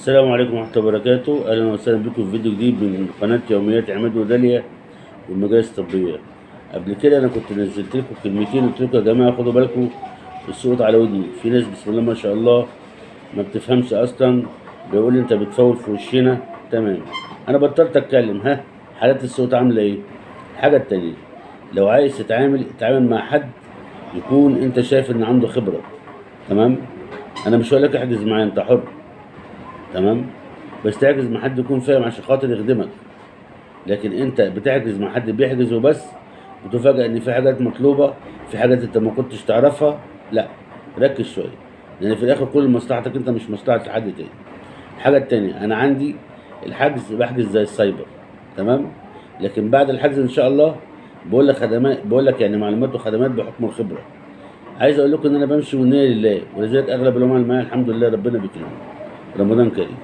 السلام عليكم ورحمة الله وبركاته. أهلا وسهلا بكم في فيديو جديد من قناة يوميات عماد وداليا والمجالس الطبية. قبل كده أنا كنت نزلت لكم كلمتين، قلت لكم يا جماعة خدوا بالكم الصوت على ودني. في ناس بسم الله ما شاء الله ما بتفهمش أصلا، بيقول لي أنت بتفول في وشنا. تمام، أنا بطلت أتكلم. ها حالات الصوت عاملة إيه؟ الحاجة التانية، لو عايز تتعامل اتعامل مع حد يكون أنت شايف إن عنده خبرة. تمام، أنا مش هقول لك احجز معايا، أنت حر. تمام، بس تحجز مع حد يكون فاهم عشان خاطر يخدمك. لكن انت بتحجز مع حد بيحجز وبس، بتفاجأ ان في حاجات مطلوبة، في حاجات انت ما كنتش تعرفها. لا، ركز شوية، لان في الاخر كل مصلحتك انت، مش مصلحة حد تاني. الحاجة التانية، انا عندي الحجز بحجز زي السايبر. تمام، لكن بعد الحجز ان شاء الله بقول لك خدمات، بقول لك يعني معلومات وخدمات بحكم الخبرة. عايز اقول لكم ان انا بمشي والنية لله، ولذلك اغلب العملاء معايا الحمد لله ربنا بيكرمهم. رمضان كريم.